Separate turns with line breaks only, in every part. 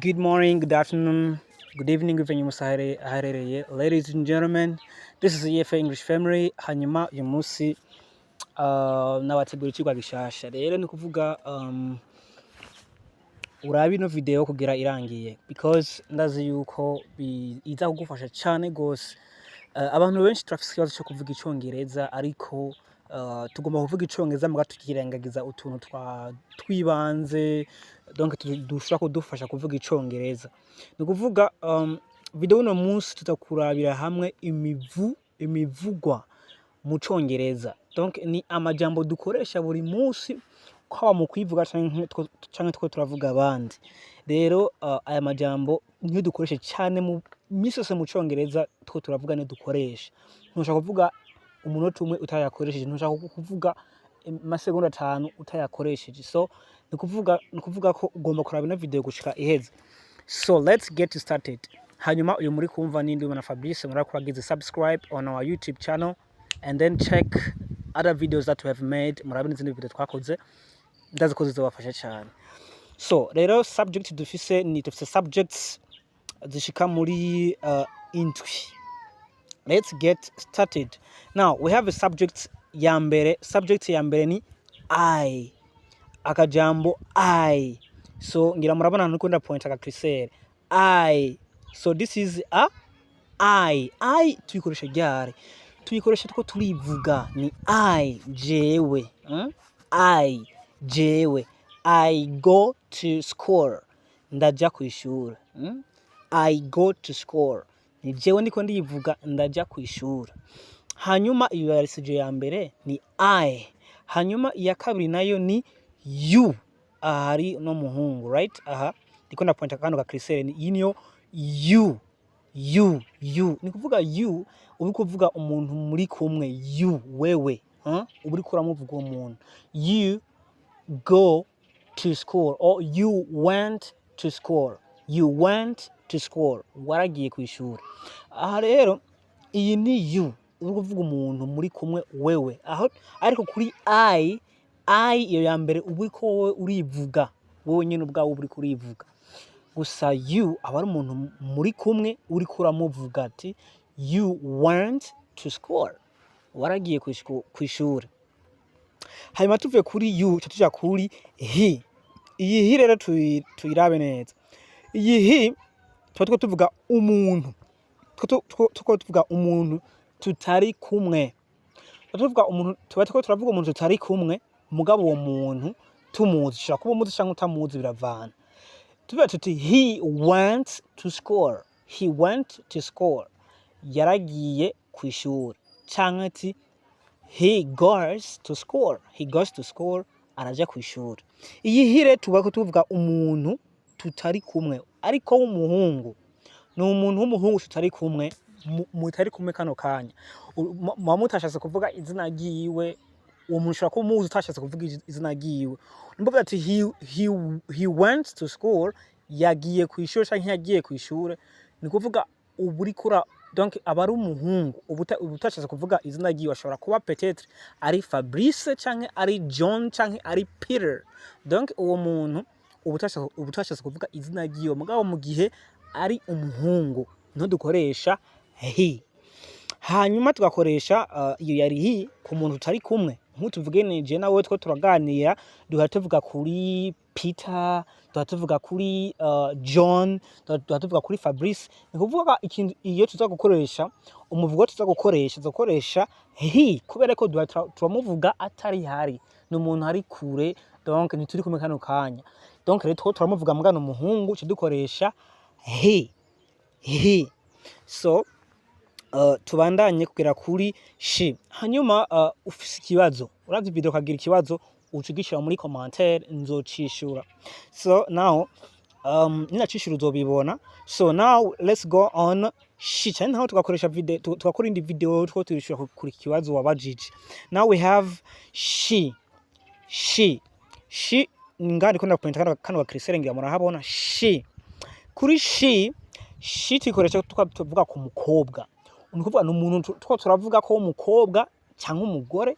Good morning, good afternoon, good evening bivanye amasaha aherereye. Ladies and gentlemen, this is EFA English Family. Hanyuma uyu munsi nabategura icigwa gishasha. Rero ni kuvuga urabe ino video kugira irangiye because ndazi yuko iza kugufasha cane gose. Abantu benshi turafise ikibazo co kuvuga Icongereza, ariko tugomba kuvuga Icongereza muga tukirengagiza utuntu twa twibanze, donc dushobora kudufasha kuvuga Icongereza. Ni ukuvuga video uno munsi tuza kurabira hamwe imivugwa mu Congereza. Donc ni amajambo dukoresha buri munsi, haba mu kwivuga canke two turavuga abandi. Rero aya majambo niyo dukoresha cane mu misi yose mu Congereza two turavuga, niyo dukoresha. Ntushobora kuvuga umunota umwe utayakoresheje, ntushobora kuvuga amasegonda 5 utayakoresheje. So ni kuvuga ko ugomba kuraba ino video gushika iheze. So let's get started. Hanyuma uyu muri kumva ni Ndiwimana Fabrice. Murakoze subscribe on our YouTube channel and then check other videos that we have made. Murabe n'izindi video twakoze, ndazi ko zizobafasha cyane. So rero subject dufise ni dufise subjects zishika muri 7. Let's get started. Now we have a subject ya mbere. Subject ya mbere ni I, akajambo I. So ngira murabona nuko nda point aka curseur I. So this is a I. I tuyikoresha ryari? Tuyikoresha two turivuga, ni I, jewe, I, jewe. I go to school, ndaja kw'ishure. I go to school ni jewe ndiko ndivuga, ndaja kw'ishure. Hanyuma iyo yari sujet ya mbere, ni I. Hanyuma iya kabiri nayo ni you. Aha hari no muhungu, right? Aha ndiko ndapointa kano ka curseur, iyi niyo you. You, you ni kuvuga you, uba uri kuvuga umuntu muri kumwe. You, wewe, huh? Uba uriko uramuvuga uwo muntu. You go to school or you went to school. You went to school, waragiye ku ishuri. Aha rero iyi ni you, uri kuvuga umuntu muri kumwe, wewe aho. Ariko kuri I, I iyo ya mbere, uba uriko wowe urivuga, wowe nyene ubwawe uba uriko urivuga. Gusa you aba ari umuntu muri kumwe, uriko uramuvuga ati you went to school, waragiye kw'ishure. Hanyuma tuvuye kuri you, tuca tuja kuri he. Iyi he rero tuyirabe neza. Iyi he tuba turiko tuvuga umuntu, tuko tuvuga umuntu tutari kumwe. Tuba tuvuga umuntu, tuba turiko turavuga umuntu tutari kumwe, mugabo uwo muntu tumuzi. Ushobora kuba umuzi canke utamuzi, biravana. Tuvuga tuti he went to school. He went to school, yaragiye kw'ishure. Canke ati he goes to school. He goes to school, araja kw'ishure. Iyi he rero tuba tuvuga umuntu tutari kumwe, ariko w'umuhungu. Ni umuntu w'umuhungu tutari kumwe, mutari kumwe kano kanya. Muba mutashatse kuvuga izina ryiwe. Uwo muntu ushobora kuba umuzi, utashatse kuvuga izina ryiwe. Nimba ati he went to school, yagiye kw'ishure canke yagiye kw'ishure, ni kuvuga uba uriko ura, donc aba ari umuhungu, uba utashatse kuvuga izina ryiwe. Ashobora kuba peut-être ari Fabrice canke ari John canke ari Peter. Donc uwo muntu uba utashatse kuvuga izina ryiwe. Mugabo mu gihe ari umuhungu niho dukoresha he. Hanyuma tugakoresha iyo yari he ku muntu tutari kumwe. Nk'utuvuge ni je nawe two turaganira, duhora tuvuga kuri Peter, duhora tuvuga kuri John, duhora tuvuga kuri Fabrice. Ni kuvuga ikintu iyo tuza gukoresha umuvugo, tuza gukoresha he, kubera ko duhora turamuvuga atari hari, ni umuntu ari kure, donc ntituri kumwe kano kanya. Donc rero two turamuvuga mugana umuhungu, tuca dukoresha he. He. So tubandanye kugera kuri she. Hanyuma ufise ikibazo, uravye video ukagira ikibazo, uca ugishira muri commentaire, nzocishura. So now ninacishura uzobibona. So now let's go on she, cyane naho tugakoresha video, tugakora indi video two turishura kuri kibazo wabajije. Now we have she. She, she ngandi ko ndapointa kano ga curseur, ngira murahabona she. Kuri she, she tuyikoresha tuvuga ku mukobwa. Ni ukuvuga ni umuntu two turavuga ko w'umukobwa cyangwa umugore.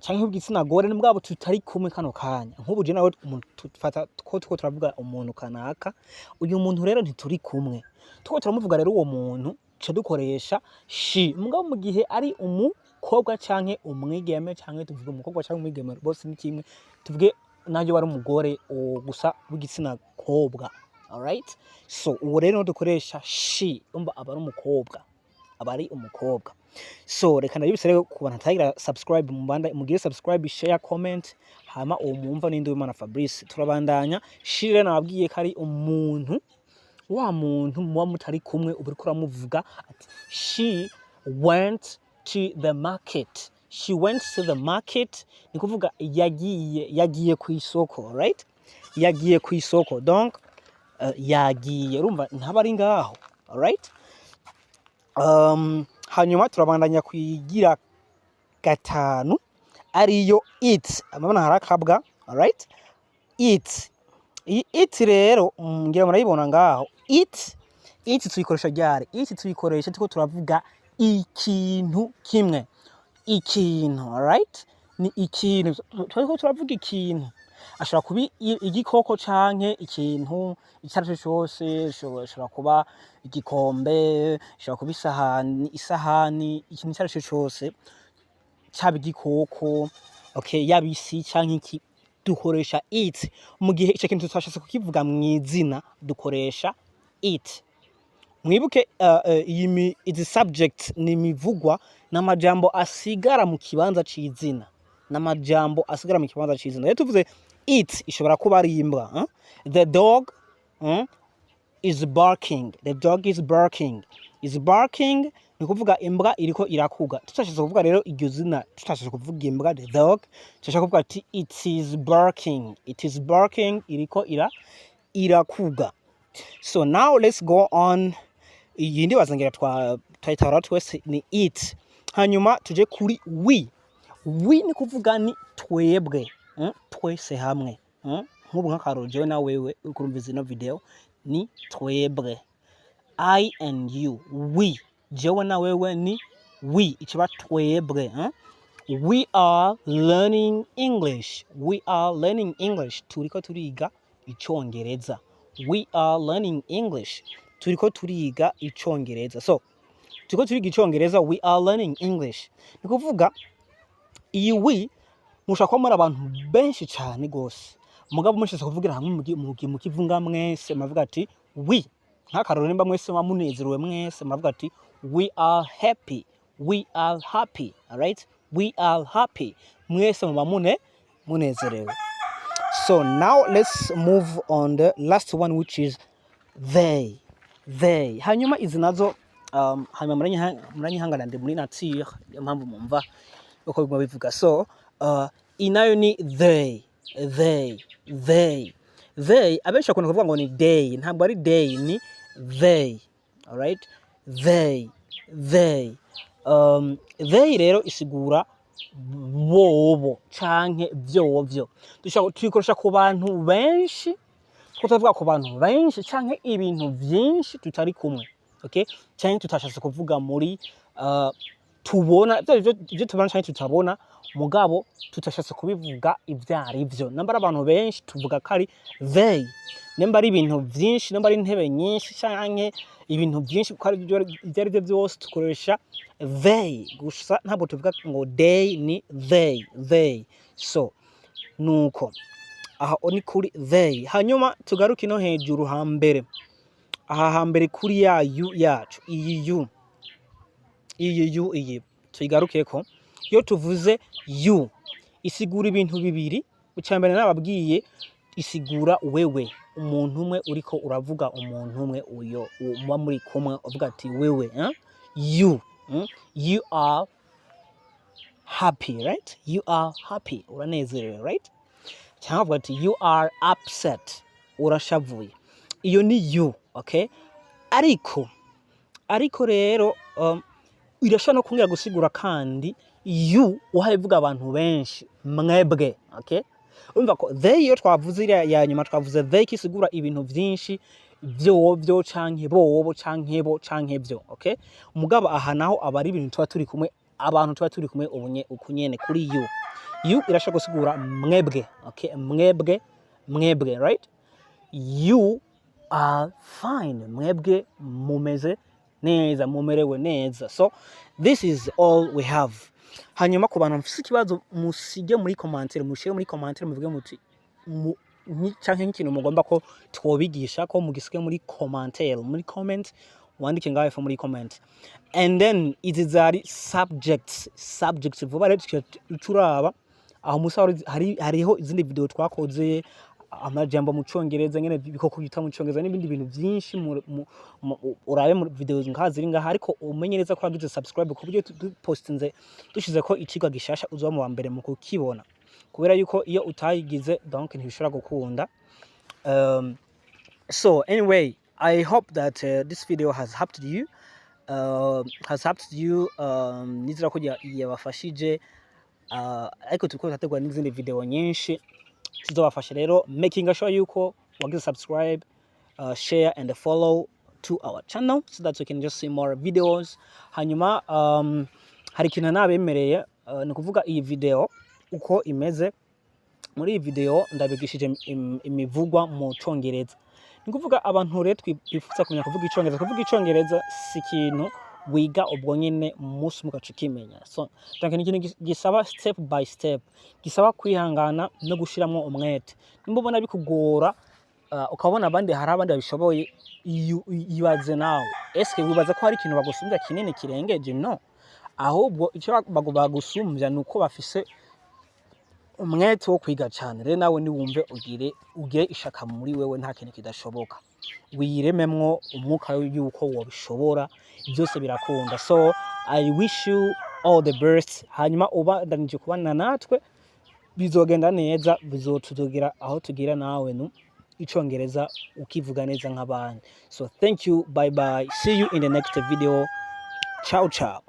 Canke w'igitsina gore mugabo tutari kumwe kano kanya. Nk'ubu je nawe, umuntu tufata ko turiko turavuga umuntu kanaka, uyu muntu rero ntituri kumwe, turiko turamuvuga. Rero uwo muntu tuca dukoresha she. Mugabo mu gihe ari umukobwa canke umwigeme, canke tuvuge umukobwa canke umwigeme, bose ni kimwe, tuvuge nayo wari umugore uwo gusa w'igitsina kobwa, alright? So uwo rero niwo dukoresha she. Umva, aba ari umukobwa, aba ari umukobwa. So reka ndabibutse rero ku bantu batagira subscribe, mubanda mugire subscribe, share, comment. Hama uwo mwumva ni Nduwimana Fabrice. Turabandanya. She rero nababwiye ko ari umuntu, wa muntu muba mutari kumwe, uba uriko uramuvuga ati "She went to the market." "She went to the market" ni kuvuga yagiye ku isoko, right? Yagiye ku isoko, donc yagiye, urumva ntaba ari ngaho, alright? Hanyuma turabandanya kwigira gatanu, ariyo it. Amabona hari akabwa, alright? It, iyi it rero, ngira murayibona ngaho. It, it tuyikoresha ryari? It tuyikoresha turiko turavuga ikintu kimwe, ikintu, alright? Ni ikintu, turiko turavuga ikintu, ashobora kuba igikoko canke ikintu icyo ari cyo cyose. Ishobora kuba igikombe, ishobora kuba isahani, ikintu icyo ari cyo cyose, caba igikoko, okay, yaba isi canke iki, dukoresha it. Mu gihe ico kintu tutashatse kukivuga mw'izina, dukoresha it. Mwibuke izi subject ni imivugwa, n'amajambo asigara mu kibanza c'izina, n'amajambo asigara mu kibanza c'izina. Rero tuvuze it, ishobora kuba ari imbwa, huh? The dog is barking. The dog is barking. Is barking ni kuvuga imbwa iriko irakuga. Tutashatse kuvuga rero iryo zina, tutashatse kuvuga imbwa, the dog, tushaka kuvuga ati "It is barking." It is barking, iriko irakuga. So now let's go on. Iyi ndibaza ngira twa twayitahura twese, ni it. Hanyuma tuje kuri we. We ni kuvuga ni twebwe, Twese hamwe, Nk'ubu nk'akarorero, jewe na wewe uriko urumviza ino video ni twebwe. I and you, we, jewe na wewe ni we, ikiba twebwe, We are learning English. We are learning English, turiko turiga icongereza. We are learning English, turiko turiga icongereza. So turiko turiga icongereza, we are learning English. Ni kuvuga iyi we mushobora kuba muri abantu benshi cane gose, mugabo mushatse kuvugira hamwe mu kivunga mwese muravuga ati we. Nk'akarorero, nimba mwese muba munezerewe, mwese muravuga ati "We are happy." We are happy, alright? We are happy, mwese muba munezerewe. So now let's move on the last one, which is they. They, hanyuma izi nazo, hanyuma muranyihangana, ndi muri nature, niyo mpamvu mumva uko biguma bivuga. So iyi nayo ni they. They, they, they, abenshi bakunda kuvuga ngo ni day. Ntabwo ari day, ni they, alright? They, they, they rero isigura bobo canke vyovyo. Dushobora tuyikoresha ku bantu benshi, two tuvuga ku bantu benshi canke ibintu vyinshi tutari kumwe, okay? Canke tutashatse kuvuga muri tubona ivyo tubona canke tutabona, mugabo tutashatse kubivuga ivyo ari vyo. Namba ari abantu benshi, tuvuga ko ari they. Nimba ari ibintu vyinshi, nimba ari intebe nyinshi canke ibintu vyinshi, kuko ari ivyo ari vyo vyose, dukoresha they gusa, ntabwo tuvuga ngo day, ni they. They. So nuko aha ni kuri they. Hanyuma tugaruke ino hejuru hambere, aha hambere kuri ya you yacu. Iyi you, iyi you, iyi tuyigarukeko. Iyo tuvuze you, isigura ibintu bibiri. Icya mbere nababwiye, isigura wewe, umuntu umwe uriko uravuga, umuntu umwe uyo muba muri kumwe, uvuga ati wewe, eh? You, You are happy, right? You are happy, uranezerewe, right? Cyangwa uvuga ati "You are upset", urashavuye. Iyo ni you, okay? Ariko rero irashobora no kongera gusigura kandi you uhaye ivuga abantu benshi, mwebwe, okay? Urumva ko they, iyo twavuze iriya ya nyuma, twavuze they kisigura ibintu vyinshi, vyovyo canke bobo canke bo canke vyo, okay? Mugabo aha naho aba ari ibintu tuba turi kumwe, abantu tuba turi kumwe ubunye uku nyene kuri you. You irashobora gusigura mwebwe, okay? Mwebwe, mwebwe, right? You are fine, mwebwe mumeze neza, mumerewe neza. So this is all we have. Hanyuma ku bantu mufise ikibazo, musige muri commentaire, mushire muri commentaire, muvuge muti canke nk'ikintu mugomba ko twobigisha ko mugisige muri commentaire, muri comment, wandike ngaho hepfo muri comment. And then izi zari subjects. Subjects vuba rero tuca turaba aho musa hariho izindi video twakoze, amajambo mu Congereza, nyene ibikoko bita mu Congereza n'ibindi bintu vyinshi. Urabe mu video nka ziri ngaha, ariko umenye neza ko wagize subscribe, ku buryo dupostinze, dushize ko icigwa gishasha, uzoba mu wa mbere mu kukibona, kubera yuko iyo utayigize, donc ntibishobora gukunda. So anyway, I hope that this video has helped you, nizera ko yabafashije, ariko turiko turategura n'izindi video nyinshi zizobafasha. Rero making sure yuko wagize subscribe, share and follow to our channel so that you can just see more videos. Hanyuma hari ikintu nabemereye, ni ukuvuga iyi video uko imeze. Muri iyi video ndabigishije imivugwa mu Congereza. Ni kuvuga abantu rero twifuza kumenya kuvuga Icongereza. Kuvuga Icongereza si ikintu wiga ubwo nyene umunsi umwe ugaca ukimenya. So donc ni ikintu gisaba step by step, gisaba kwihangana no gushiramwo umwete. Nimba ubona bikugora, ukabona abandi, hari abandi babishoboye, ibaze nawe: eske wibaza ko hari ikintu bagusumbya kinini kirengeje? No, ahubwo ico bagusumbya ni uko bafise umwete wo kwiga cane. Rero nawe niwumve ugire ishaka muri wewe, nta kintu kidashoboka. Wirememwo umwuka yuko wobishobora, byose birakunda. So I wish you all the best. Hanyuma ubandanije kubana natwe, bizogenda neza, bizotugera aho tugira nawe nu Icongereza ukivuga neza nk'abandi. So thank you, bye bye, see you in the next video. Ciao ciao.